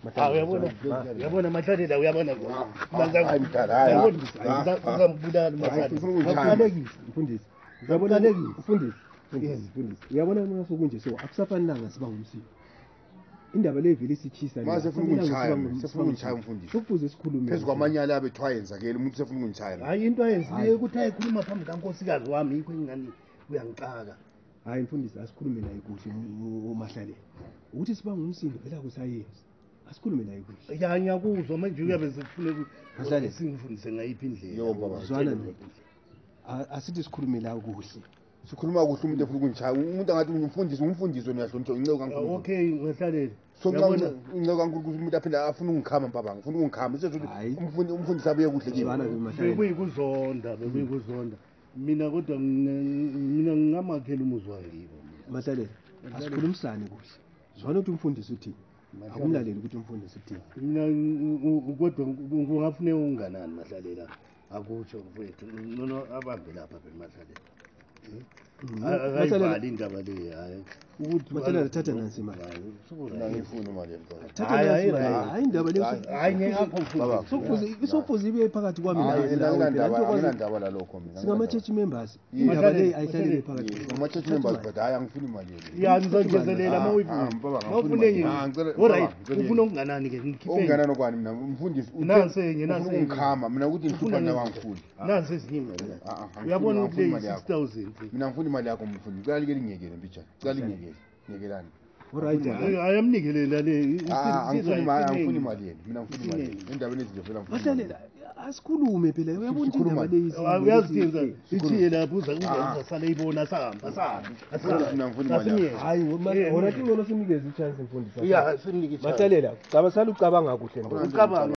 Uyabona uyabona Mahlalela uyabona hayi mdala hayi uzambulala Mahlalela mfundisi uyabona mfundisi mfundisi uyabona uma sokunje so akusafanelanga siba ngumsiko indaba le vele isitshisa mase sefuna ukungishaya sefuna ukungishaya mfundisi sokufuze sikhulume phezu kwamanyala abethwa yenzakele umuntu sefuna ukungishaya hayi into ayenzileyo ukuthi ayikhuluma phambi kankosikazi wami yikho ingani uyangixaka hayi mfundisi asikhulume naye kuhle uMahlalela ukuthi siba ngumsindo vele akusayenzi asikhulume naye kuhle ya ngiyakuzwa manje uyabe sekufuna ukuthi singifundise ngayiphi indlela zwana asithi sikhulume la kuhle sikhuluma kuhle umuntu efuna ukungishaya umuntu angathi umfundisi umfundisi wena uyahlonishwa inceku kaNkulunkulu okay Mahlalela so inceku kaNkulunkulu umuntu aphinda afuna ukungikhama mpabanga ufuna ukungikhama sesuthi umfundisi abuye kuhle kimi bekuyikuzonda bekuyikuzonda mina kodwa mina ngingamakhela umuzi wangibo Mahlalela asikhulumisane kuhle zwana ukuthi umfundisi uthini akumlaleli ukuthi umfundisi uthini mina kodwa kungafuneka unganani Mahlalela akutsho mfowethu ngcono abambe lapha phela Mahlalela akayivali indaba le hayi ukuthi Mahlalela thatha nansi imali ngifuna imali thatha nansi hayi indaba le hayi ngekho mfundisi sokufuze ibe phakathi kwami nawe lalokho mina singama church members indaba le ayihlalele phakathi ngama church members but hayi angifuni imali yenu ya ngizongezelela mawufuna enye alright ufuna okunganani ke ngikhiphe okunganani okwani mina mfundisi nansi enye nansi ungikhama mina ukuthi ngihlupha nawe angifuni nansi ezinye uyabona ukuthi le 6000 mina ngifuna imali yakho mfundisi ngicela like lingiyekele mbijana ngicela lingiyekele ngiyekelani alright ayamnikelela le angifuni imali yenu mina ngifuna imali yenu endabeni ezinje phela ngifuna Mahlalela asikhulume phela uyabona indaba le uyazitinza ithiye lapho uza uzasala ibona sahamba sahamba mina ngifuna imali yakho hayi wona tingcono sinikeze i-chance mfundisi ya simnike i-chance Mahlalela caba salucabanga kuhle ucabanga.